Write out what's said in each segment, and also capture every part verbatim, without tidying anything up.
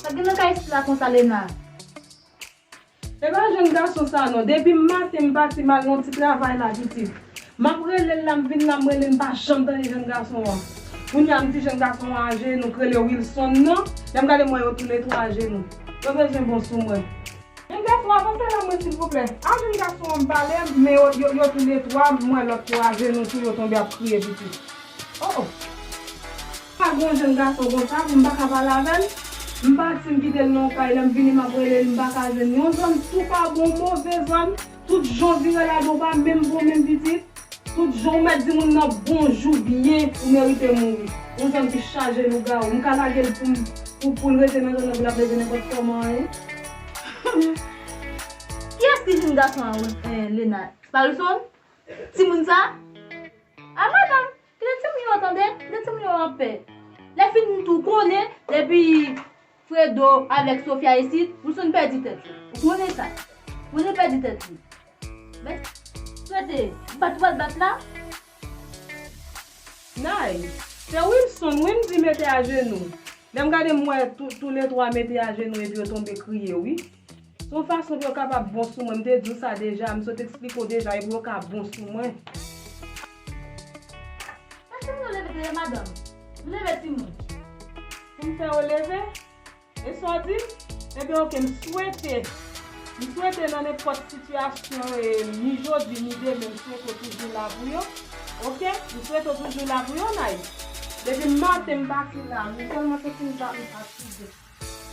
Sa gen nan kay isit la konsa, Lena? E pa jèn gason sa non. Depi maten m pati m al nan ti travay la, pitit. M ap rele l la, m vin la, m rele l, m pa janm tande jèn gason an. Kounye a m di jèn gason an ajenou, k rele Wilson nan. Lè m gade m wè yo toulètwa ajenou. Yo bezwen bon sou mwen. Jèn gason, avanse la mwen silvouplè. A jèn gason an m pale, men yo, yo, yo toulètwa, m wè lòt yo ajenou tou, yo tonbe ap kriye pitit. Oh, oh. Pa gen yon jèn gason konsa, m pa ka pale avè l. M pati, m kite l nan yon kay, lè m vini, m ap rele l, m pa ka jwenn yon zòn, tou pa bon, move zòn. Tout jan w vire ladan w pa menm bon, menm pitit. Tout jan w mèt di moun nan bonjou byen, ou merite mouri. Yon zòn ki chaje lougawou. M ka lage l pou m, pou, pou l rete nan zòn nan, pou l ap leve nenpòt kòman, en. Kiyès ki jèn gason an, eh, Lena? Se pa Wilson? Timoun sa? A madanm, kite timoun yo tande, kite timoun yo anpè. Lè fini m tou konnen, depi Fredo avèk Sofia isit, Wilson pèdi tèt li. Ou konnen sa. Wilson pèdi tèt li. Men, swete, bat w al bat la. Nay, se Wilson, wi, m di mete ajenou. Lè m gade m wè tou, toulètwa mete ajenou epi yo tonbe kriye, wi. Se yon fason pou yo kapab bon sou mwen. M te di w sa deja, m sot eksplike w deja, e pou yo ka bon sou mwen. Mache nou leve, madanm. Nou leve, timoun. Pou m fè yo leve? E sa w di m? Ebyen, oke, m swete. M swete nan nenpòt sitiyasyon, e, ni jodi, ni demen, m swete w toujou la pou yo. Oke? M swete w toujou la pou yo, Nay. Depi maten, m pati la. M tèlman santi m pa, m fatige.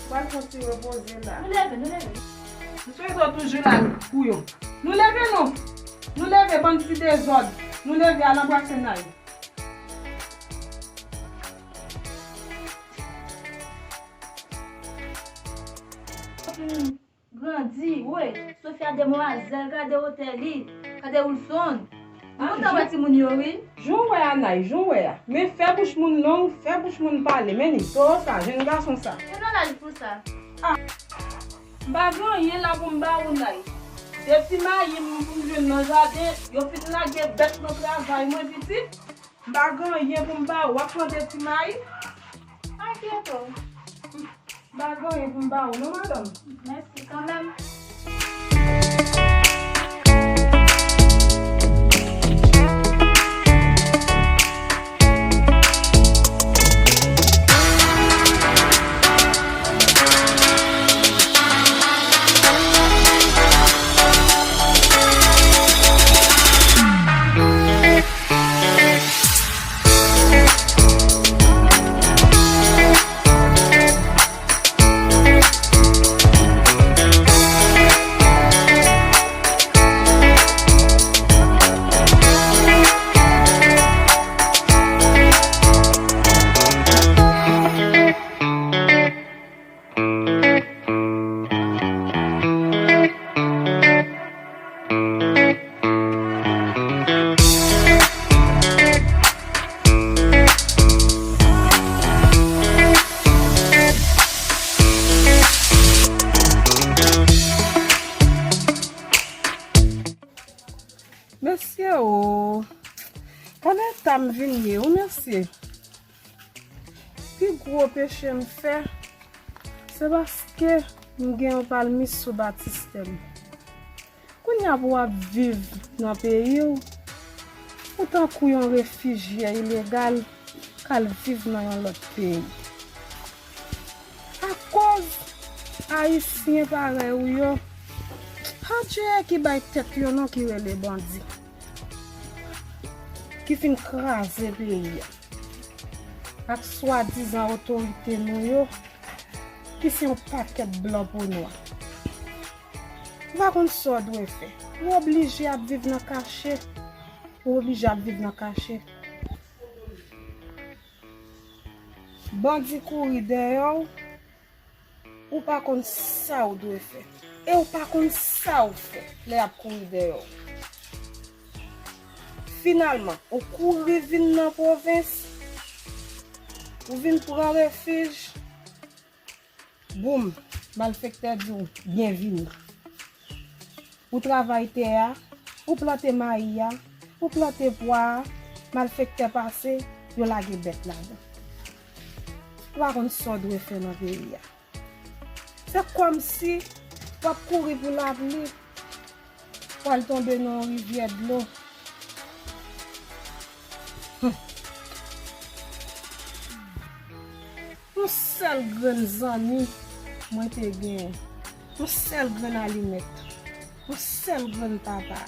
Pral fon ti repoze la. Nou leve, nou leve. M swete w toujou la pou yo. Nou leve non. Nou leve, bann ti dezòd. Nou leve, al anbrase Nay. Fin grandi, wi. Sofia demwazèl, gade wotè li. Gade Wilson. M kontan wè timoun yo, wi. Jan w wè a, Nay, jan w wè a. Men fè bouch moun long, fè bouch moun pale. Men li, towo sa, jèn gason sa. Yo nan laj pou sa. Ah. M pa gen anyen la pou m ba ou, Nay. De ti mayi m pou m jwenn nan jaden, yo fin lage bèt nan travay mwen, pitit. M pa gen anyen pou m ba ou, w ap plante ti mayi? Pa enkyete w. M pa gen anyen pou m ba ou non, madanm. Mèsi kanmenm. Mesye o, gade eta m vin ye wi mesye. Pi gwo peche m fè, se paske m gen yon palmis sou batistè m. Kounye a pou w ap viv nan peyi w, ou tankou yon refijye ilegal k al viv nan yon lòt peyi. Akoz Ayisyen parèy ou yo, pa Dye ki bay tèt yo non ki rele bandi, ki fin kraze peyi a, ak swadizan otorite nou yo, ki se yon pakèt blan po nwa. Ou pa konn sa w dwe fè. Ou oblije ap viv nan kache. Ou oblije ap viv nan kache. Bandi kouri dèyè w, ou pa konn sa w dwe fè. E w pa konn sa w fè lè y ap kouri dèyè w. Finalman, ou kouri vin nan pwovens, ou vin pran refij. Boum, malfektè di w, byenvini. Ou travay tè a, ou plante mayi a, ou plante pwa a, malfektè pase, yo lage bèt ladan. Ou pa konn sa w dwe fè nan peyi a. Se kòmsi w ap kouri pou lapli, pral tonbe nan yon rivyè dlo. Hum. Yon sèl grenn zanmi mwen te genyen. Yon sèl grenn alimèt. Yon sèl grenn papa.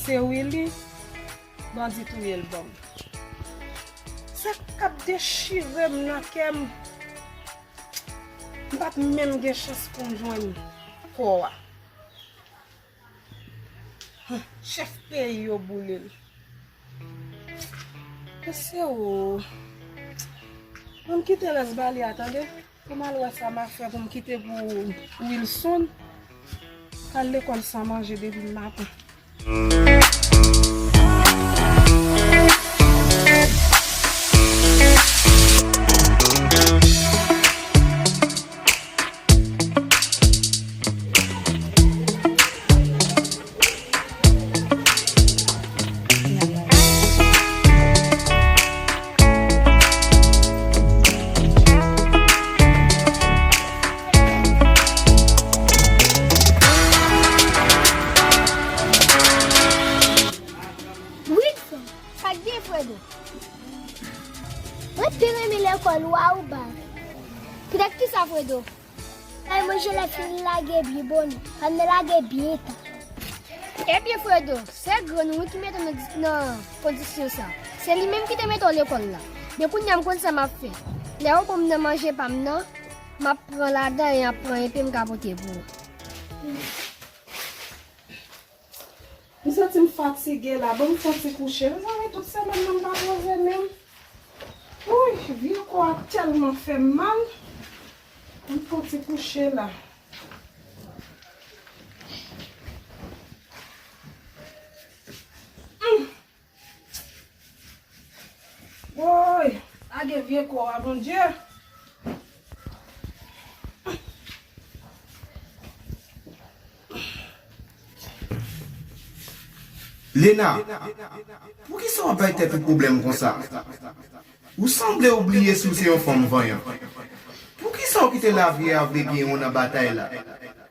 Se Willy, bandi touye l ban m. Sa k ap dechire m nan kè m. M pa t menm gen chans pou m jwenn kò a. Hum, chèf peyi yo boule l. Mesye o. Ban m kite rès bali a, tande. Pou m al wè sa m ap fè pou m kite pou Wilson. K al lekòl san manje depi maten. Wilson, sa k gen, Fredo? Mwen te renmen lekòl ou a ou baz. Poutèt kisa, Fredo? Ay, mwen, Jolèf fin lage byen bòn, pa m nan lage byen ta. Ebyen, Fredo, se grann ou wi ki mete w nan dis-, nan kondisyon sa. Se li menm ki te mete w lekòl la. Men kounye a m konn sa m ap fè. Lè yo ban m nan manje pa m nan, m ap pran ladan e m ap pran enpe m ka pote pou ou. M santi m fatige la, ban m fè yon ti kouche. Mezanmi, tout semèn nan m pa poze men m. Wouy, vye kò a tèlman fè m mal. M fè yon ti kouche la. Hum. Woy, lage vye kò a, Bondye. Lena, poukisa w ap bay tèt ou pwoblèm konsa? Ou sanble ou bliye si w se yon fanm vanyan. Poukisa w kite lavi a vle genyen w nan batay la?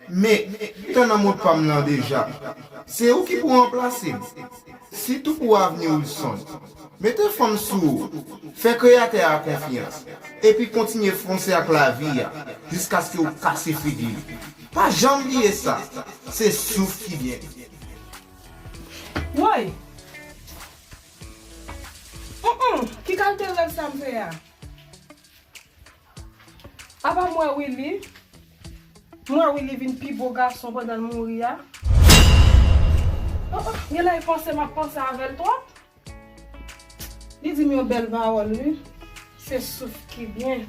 Men, tann an mot pa m nan deja. Se ou ki pou ranplase m. Sitou pou avni Wilson. Mete fanm sou ou. Fè Kreyatè a konfyans. Epi kontinye fonse ak lavi a jiskaske w kase figi w. Pa janm bliye sa. Se souf ki byen. Woy! Hum, hum. Ki kalite rèv sa m fè a? Apa m wè Willy, m wè Willy vin pi bo gason pandan l mouri a. Oh, oh, genlè e panse m ap panse avè l twòp. Li di m yon bèl pawòl, wi. Se souf ki byen.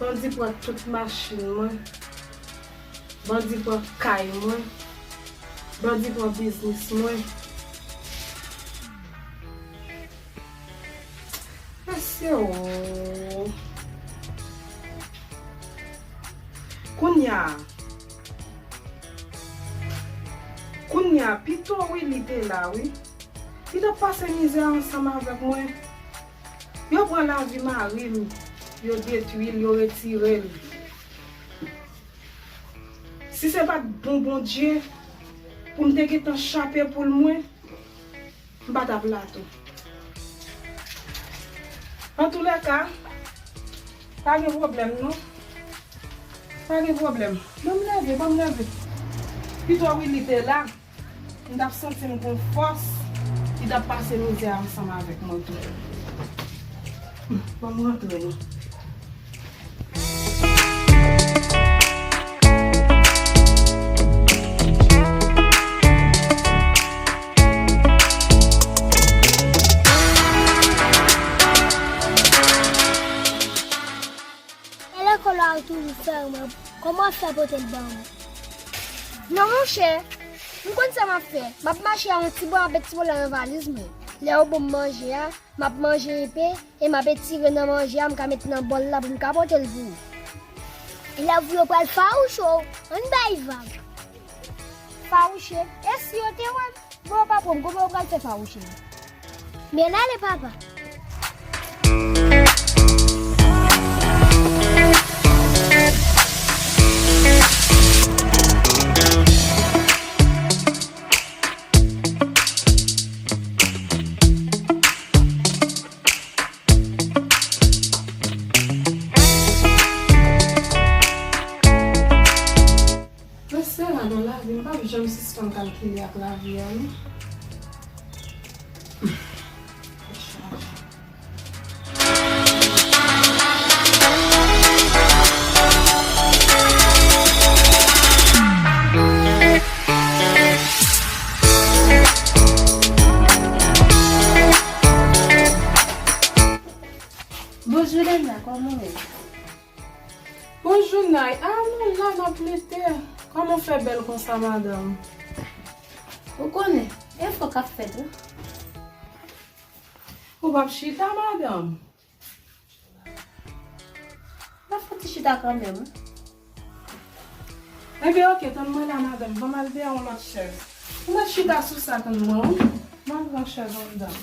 Bandi pran tout machin mwen. Bandi pran kay mwen. Bandi pran biznis mwen. Mesye o. Kounye a, kounye a, pito Willy te la, wi. Li t ap pase mizè ansanm avèk mwen. Yo pran lavi mari m, yo detwi l, yo retire l. Si se pa t bon Bondye, pou m te gentan chape poul mwen, m pa t ap la tou. Antoulèka, pa gen pwoblèm non. Pa gen pwoblèm. Ban m leve, ban m leve. Pito Willy te la, m t ap santi m gon fòs, li t ap pase mizè ansanm avèk mwen tou. Ban m rantre non. toujou fè remèd. Kòman w ap fè pote l ban mwen? Non, monchè, m konn sa m ap fè. M ap mache a yon ti bòl, m ap met ti bòl la nan valiz mwen. Lè yo ban m manje a, m ap manje enpe, e m ap etire nan manje a, m ka met nan bòl la pou m ka pote l pou ou. Love yo pral fawouche w. Ann bay vag. Fawouche? E si yo te wè m? Bon, pa pran m, kòman yo pral fè fawouche m? Byen ale, papa. Mwen se la nan lavi, m p ap janm sispann kalkile ak lavi a, non. Bonjou, Lena, kòman w ye? Bonjou, Nay. A, nou la, n ap lite. Kòman w fè bèl konsa, madanm? Ou konnen, efò k ap fèt, wi. Ou p ap chita, madanm? N ap fè ti chita kanmenm, wi. Ebyen, oke, tann mwen la, madanm. Ban m al dèyè yon lòt chèz. Ou mèt chita sou sa, tann mwen, wi. Mwen pran chèz anndan.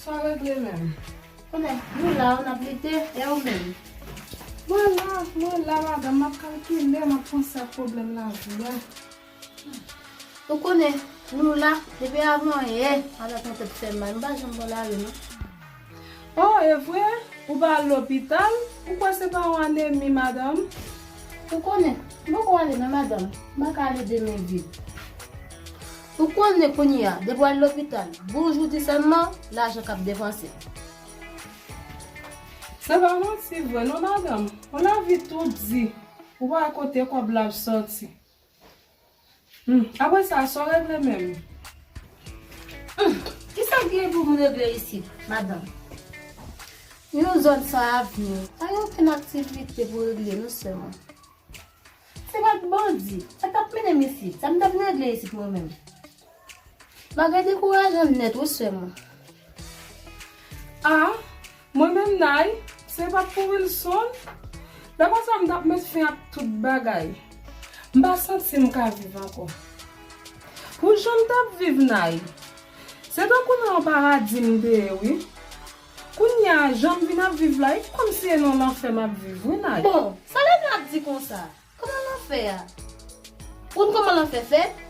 Sa w regle menm? Konnen, nou la, n ap lite, e ou menm? Mwen la, mwen la, madanm, m ap kalkile, m ap panse ak pwoblèm lavi a. Ou konnen, nou la, depi avan yè, madanm, tèt fè m mal, m pa janm pran lari, non. Oh, e vre? Ou pa al lopital? Ou kwè se pa yon anemi, madanm? Ou konnen, m poko ale non, madanm. M pa ka ale de men vid. Ou konnen kounye a, depi w al lopital, bonjou di sèlman, lajan k ap depanse. Se pa manti vre non, madanm. Yon lavi tou di. Ou pa wè kote kòb la ap sòti. Hmm, apre sa, sa w regle menm? Hmm, kisa k gen pou m regle isit, madanm? Yon zòn san avni, pa gen okenn aktivite pou regle, non, sè mwen. Se pa t bandi, sa t ap mennen m isit, sa m t ap vin regle isit mwen menm? Bagay dekourajan nèt, wi, sè mwen. A, mwen menm, Nay, se pa t pou Wilson. Lè konsa, m t ap met fen ak tout bagay. M pa santi m ka viv ankò. Pou jan m t ap viv, Nay, se tankou nan yon paradi m te ye, wi. Kounye a, jan m vin ap viv la, e kòmsi e nan lanfè m ap viv, wi, Nay. Bon, sa Lena ap di konsa? Kòman lanfè a? Ou konn kòman lanfè fèt?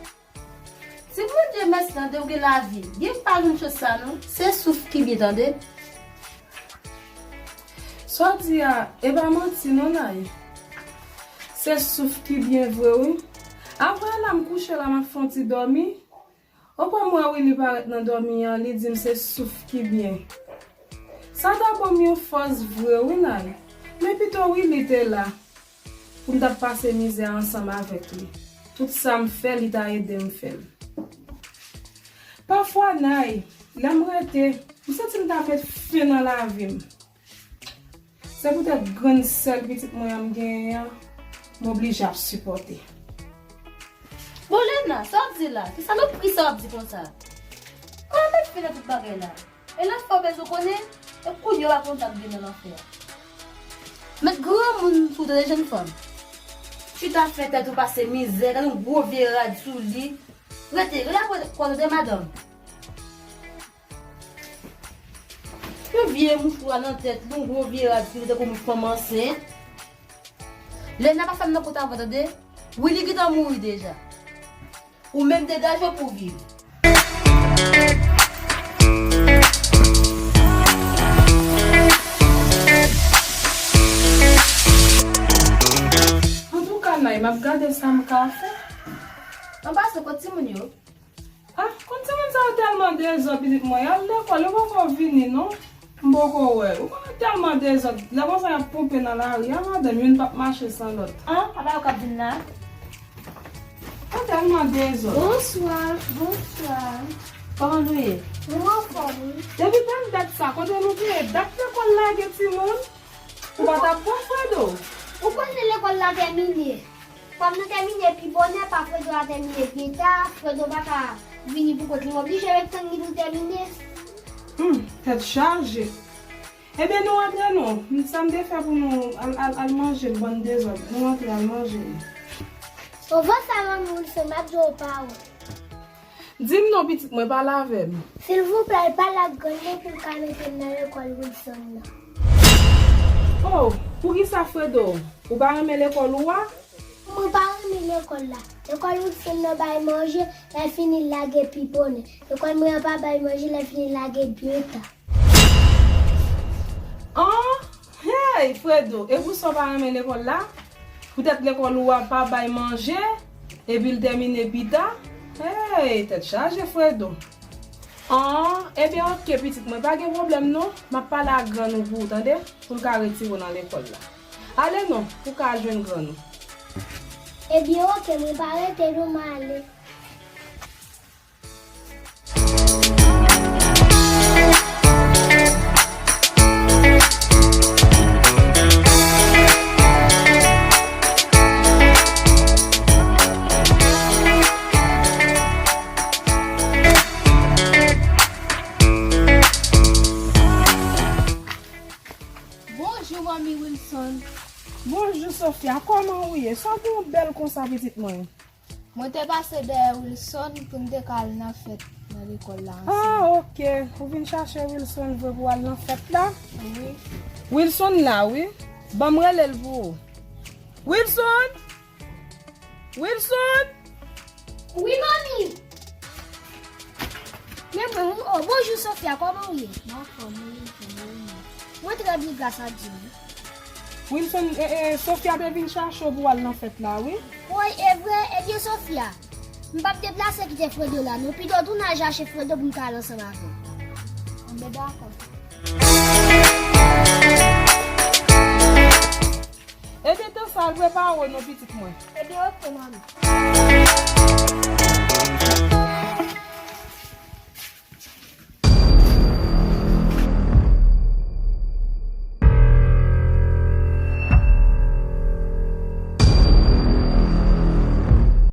Si Bondye mèsi nan de ou gen lavi, gen pa jwenn chans sa non. Se souf ki byen tande. Sa w di a, e pa manti non, Nay. Se souf ki byen vre, wi. Apre la, m kouche la, m ap fè yon ti dòmi. Ou kwè m wè Willy parèt nan dòmi an, li di m se souf ki byen. Sa ta ban m yon fòs vre, wi, Nay. Men pito Willy te la. Pou m t ap pase mizè ansanm avèk li. Tout sa m fè, li ta ede m fè l. Pafwa, Nay, lè m rete, m santi m ta met fen nan lavi m. Se poutèt grenn sèl pitit mwen an m genyen an, m oblije ap sipòte. Bon, Lena, sa w ap di la? Ki salopri sa w ap di konsa? Kòman met fen nan tout bagay la? E lanfè w bezwen konnen, e kounye a w ap konn sa k gen nan lanfè a. Met granmoun sou tande, jèn fanm. Chita fè tèt ou pase mizè, gade yon gwo vye rad sou li. Rete, rete apre kò tande, madanm. Yon vye mouchwa nan tèt li, yon gwo vye rad sou li, tankou yon fanm ansent. Lena pa fè m nan kout avan tande. Willy gentan mouri deja. Ou menm degaje w pou w viv. Antouka, Nay, m ap gade sa m ka fè. An pasan, kot timoun yo? Ah, konn timoun sa yo tèlman dezòd, pitit mwen. Y al lekòl, yo poko vini, non. M poko wè. Ou konnen tèlman dezòd. Lè konsa y ap ponpe nan lari a, madanm, youn p ap mache san lòt. An, apa yo k ap vin la? Kote Tèlman dezòd. Bonswa. Bonswa. Kòman nou ye? Nou anfòm, wi. Depi tann dat sa, kote nou te ye? Dat lekòl lage timoun. Ou pa t ap bon, Fredo? Ou panse lekòl la tèmine? Kòm nou tèmine pi bonè, pa Fredo a tèmine pi ta, Fredo pa ka vini pou kont li. M oblije ret tann li pou l tèmine. Hmm, tèt chaje. Ebyen, nou antre non. Sa m te fè pou nou al, al, al manje, bann dezòd. Nou antre al manje. Ovan sa, manmi Wilson, m ap di w yon pawòl. Di m non, pitit mwen, pale avè m. Silvouplè, pale ak grann mwen pou l ka mete m nan lekòl Wilson nan. Oh, poukisa, Fredo? Ou pa renmen lekòl ou a? Mwen pa renmen lekòl la. Lekòl Wilson nan bay manje, lè fini l lage pi bonè. Lekòl mwen an pa bay manje, lè fini l lage byen ta. An? Hey, Fredo, e pou sa w pa renmen lekòl la? Poutèt lekòl ou a pa bay manje, epi l tèmine pi ta? Hey, tèt chaje, Fredo. An, ebyen, oke, pitit mwen, pa gen pwoblèm non. M ap pale ak grann ou pou ou, tande? Pou l ka retire w nan lekòl la. Ale non, pou w ka al jwenn grann ou. Ebyen, oke, mwen pa rete non, m ale. Bonjou, manmi Wilson. Bonjou, Sofia. Kòman ou ye? Sa w gen w bèl konsa, pitit mwen? Mwen te pase dèyè Wilson pou n te ka al nan fèt nan lekòl la ansanm. Ah, oke. Ou vin chache Wilson vre pou al nan fèt la? Wi. Wilson la, wi. Ban m rele l pou ou. Wilson! Wilson! Wi, manmi! Men mwen, wi. Oh, bonjou, Sofia, kòman w ye? M anfòm, wi, Wilson, e ou menm? Mwen trè byen, gras a Dye, wi. Wilson, e, e, Sofia te vin chache w pou w al nan fèt la, wi. Woy, e vre? Ebyen, Sofia, m p ap deplase kite Fredo la, non. Pito tou n al chache Fredo pou m ka al ansanm avè w. Anben, dakò. Ebyen, tan sa, al prepare w non, pitit mwen. Ebyen, oke, manmi.